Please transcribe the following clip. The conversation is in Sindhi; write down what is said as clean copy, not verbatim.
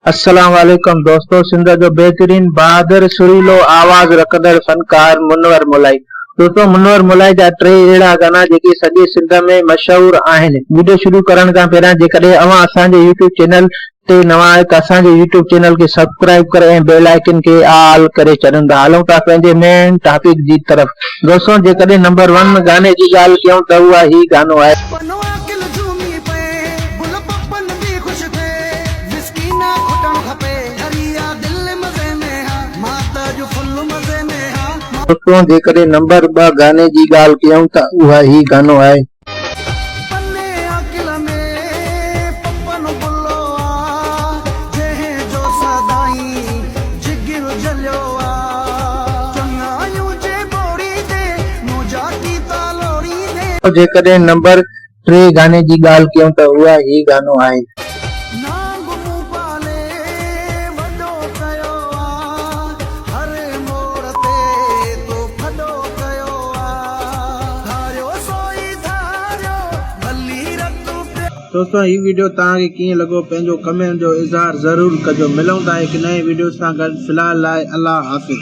السلام عليڪم دوستو سنڌ جو بهترين بهادر سريلو آواز رکندڙ فنڪار منور مولائي دوستو منور مولائي جا ٽي اهڙا گانا جيڪي سڄي سنڌ ۾ مشهور آهن وڊيو شروع ڪرڻ کان پهريان جيڪڏهن اوهان اسان جي يوٽيوب چينل تي نوان آهيو ته اسان جي يوٽيوب چينل کي سبسڪرائب ڪري ۽ بيل آئيڪن کي آل ڪري ڇڏندا هلون ٿا پنهنجي مين ٽاپڪ جي طرف دوستو جيڪڏهن نمبر ون گاني جي ڳالهه ڪيون ته اها هي گانو آهي. پنو عاقل جهومي پئي، گل پپن به خوش ٿئي، وسڪي نه کٽڻ کپي، ٺري آ دل مزي ۾ ها، مان ته اڄ فل مزي ۾ ها. دوستو جيڪڏهن نمبر ٻه گاني جي ڳالهه ڪيون ته اها هي گانو آهي. پني عاقل ۾ پپن بلو آ، جنهن جو سدائين جگر جليو آ. چڱايون جي ٻوڙيندي، منهنجا ڪيتا لوڙيندي. جيڪڏهن نمبر ٽي گاني جي ڳالهه ڪيون ته اها هي گانو آهي. نانگ مون پالي وڏو ڪيو آ، هر موڙ تي تو ڦڏو ڪيو آ، ڌاريو سو ئي ڌاريو، ڀلي رت پيا. دوستو هي ويڊيو توهان کي ڪيئن لڳو پنهنجو ڪمينٽ جو اظهار ضرور ڪجو ملون ٿا هڪ نئين ويڊيو سان گڏ في الحال لاء الله حافظ.